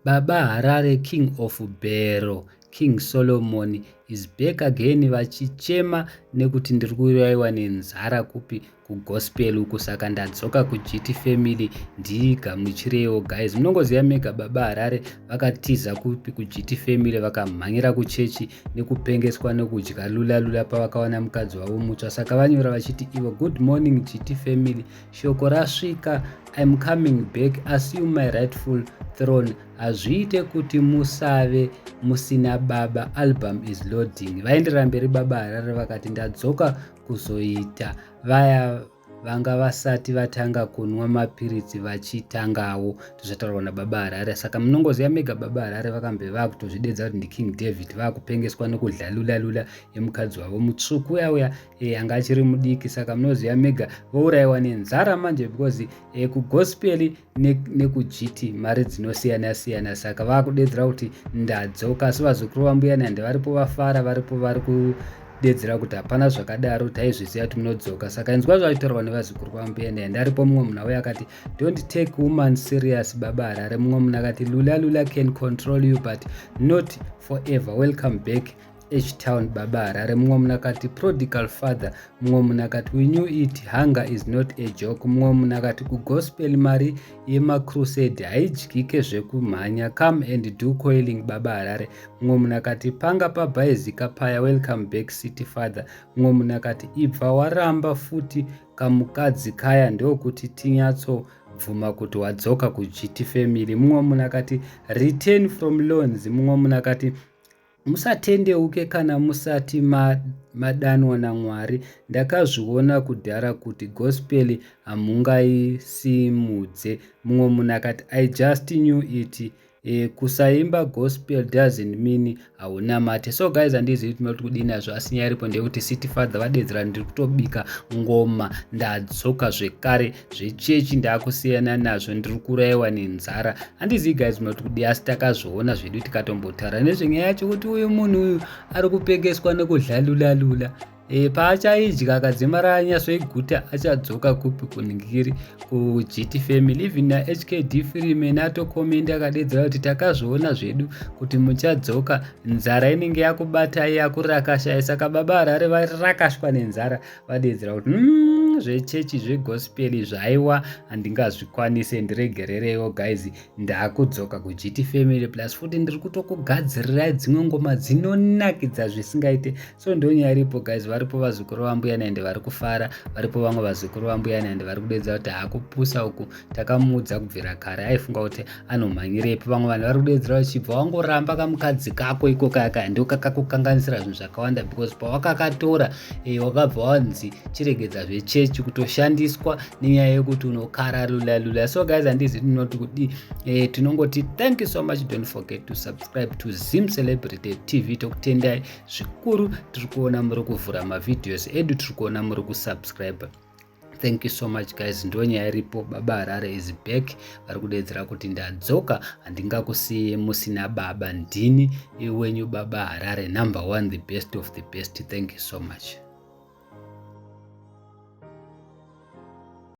Baba Harare King of Bhero King Solomon is back again vachichema nekuti ndiri kuurayiwa nenzara kupi kugospel uku, saka ndadzoka kuGT Family, ndigamuchireiwo guys. Munongoziva mega Baba Harare vakatiza kupi kuGT Family, vakamhanyira kuchechi nekupengeswa nekudya lula lula pavakawana mukadzi wavo mutsva. Saka vanyora vachiti ivo, "Good morning GT Family, shoko rasvika, I'm coming back, assume my rightful throne. Hazviite kuti musave musina baba. Album is loading." Vaenderera mberi Baba Harare vakati, "Ndadzoka kuzoita vaya vanga vasati vatanga kunwa mapiritsi vachitangawo." Zvataurwa naBaba Harare. Saka munongoziva mega Baba Harare vakambe vakutozvidedza kuti ndiKing David, vakupengeswa nekudya lula yemukadzi wavo mutsvuku uya uya anga achiri mudiki. Saka munoziva mega vourayiwa nenzara manje because kugospel nekuGT mari dzinosiyana siyana. Saka vakudedzera kuti ndadzoka, asi vazukuru vambuya Nehanda varipo vafara, varipo vari kudedzera kuti hapana zvakadaro, taizviziva kuti munodzoka. Saka inzwa zvachitaurwa nevazukuru vambuya Nehanda. Aripo mumwe munhu auya akati, "Don't take woman serious, Baba Harare." Mumwe munhu akati, "Lula lula can control you but not forever. Welcome back H-Town, Baba Harare." Mumwe munhu akati, "Prodigal father." Mumwe munhu akati, "We knew it, hunger is not a joke." Mumwe munhu akati, "Kugospel mari yemacrusade haidyike zvekumhanya. Come and do coiling, Baba Harare." Mumwe munhu akati, "Panga pabhaizika paya. Welcome back, city father." Mumwe munhu akati, "Ibva waramba futi kamukadzi kaya, ndokuti tinyatsobvuma kuti wadzoka kuGT Family." Mumwe munhu akati, "Return from loans." Mumwe munhu akati, "Musatendeuke kana musati madanwa naMwari. Ndakazviona kudhara kuti gospel hamungaisimudze." Mumwe munhu akati, "I just knew it. Kusaimba gospel doesn't mean haunamate." So guys, handizivi tinoti kudini nazvo, asi nyaya iripo ndeyekuti city father vadedzera, "Ndiri kutobika ngoma, ndadzoka zvekare. Zvechechi ndaakusiyana nazvo, ndiri kurayiwa nenzara." Handizivi guys munoti kudii, asi takazviona zvedu tikatombotaura nezvenyaya yacho kuti uyu munhu uyu ari kupengeswa nekudya lula. Paachaidya akadzimara anyatsoiguta, achadzoka kupi kuningiri kuGT Family. Even naHKD Freeman atokomenda akadedzera kuti takazviona zvedu kuti muchadzoka, nzara inenge yakubatai, yakurakashai. Saka Baba Harare varakashwa nenzara, vadedzera kuti zvechechi zvegospel zvaiwa handingazvikwanise, ndiregerereiwo guys, ndaakudzoka kuGT Family, plus futi ndiri kutokugadzirirai dzimwe ngoma dzinonakidza zvisingaite. So ndonyaya iripo guys. Varipo vazukuru vambuya Nehanda vari kufara, varipo vamwe vazukuru vambuya Nehanda vari kudedza kuti hakupusa uku, takamuudza kubvira kare, aifunga kuti anomhanyirepi. Vamwe vanhu vari kudedzera vachibva wangoramba kamukadzi kako iko kaka, ndokakakukanganisira zvinhu zvakawanda because pawakakatora wakabva wanzi chiregedza zvechechi, kutoshandiswa nenyaya yekuti unokara lula lula. So guys, handizi tinoti kudi tinongoti thank you so much. Don't forget to subscribe to Zim Celebrity TV. Tokutendai zvikuru, tiri kuona muri kuvhura mavideos edu, tiri kuona muri kusubscribe. Thank you so much guys. Ndo nyaya iripo, Baba Harare is back, vari kudedzera kuti ndadzoka, handingakusiye musina baba, ndini wenyu Baba Harare, number one, the best of the best. Thank you so much.